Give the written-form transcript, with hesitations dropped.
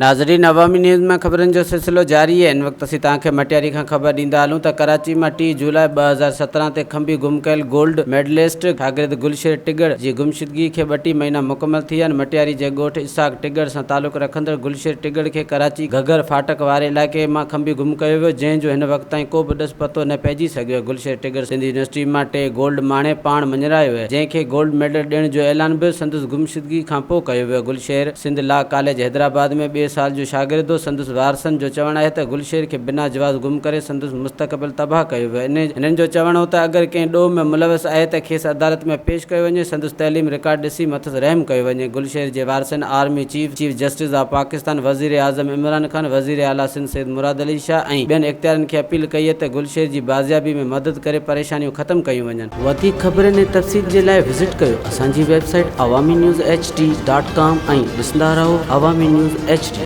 ناظرين عوامي نيوز ۾ خبرن جو سلسلو جاري آهي هن وقت اسين توهان کي مٽياري کان خبر ڏيندا هلون ته ڪراچي مان ٽي جولاء 2017 تي کنڀي گم ڪيل گولڊ ميڊلسٽ شاگرد گلشير ٽڳڙ جي گمشدگي کي ٻٽي مهينا مڪمل ٿي ويا آهن مٽياري جي ڳوٺ اسحاق ٽڳڙ سان تعلق رکندڙ گلشير ٽڳڙ کي ڪراچي گهگهر ڦاٽڪ واري علائقي مان کنڀي گم ڪيو ويو جنهن جو هن وقت تائين ڪو به ڏس پتو نه پئجي سگهيو آهي گلشير ٽڳڙ سنڌ يونيورسٽي مان ٽي گولڊ ماڻي پاڻ مڃرايو آهي جنهن کي گولڊ ميڊل ڏيڻ جو اعلان به سندس گمشدگي کانپوء ڪيو ويو گلشير سنڌ لا ڪاليج حيدرآباد ۾ ٻئي سال جو شاگرد هو. سندس وارثن جو چوڻ آهي ته گلشير کي بنا جواز گم ڪري سندس مستقبل تباهه ڪيو ويو. هنن جو چوڻ هو ته اگر ڪنهن ڏوهه ۾ ملوث آهي ته کيس عدالت ۾ پيش ڪيو وڃي، سندس تعليم رڪارڊ ڏسي مٿس رحم ڪيو وڃي. گلشير جي وارثن army chief, chief justice of Pakistan, وزيراعظم عمران خان، وزيراعليٰ سنڌ سيد مراد علي شاهه ۽ ٻين اختيارين کي اپيل ڪئي ته گلشير جي بازيابي ۾ مدد ڪري پريشانيون ختم ڪيون وڃن. وڌيڪ خبرن ۽ تفصيل جي لاء وزٽ ڪيو اسان جي website Awami news H D dot com ۽ ڏسندا رهو عوامي نيوز ايڇ ڊي.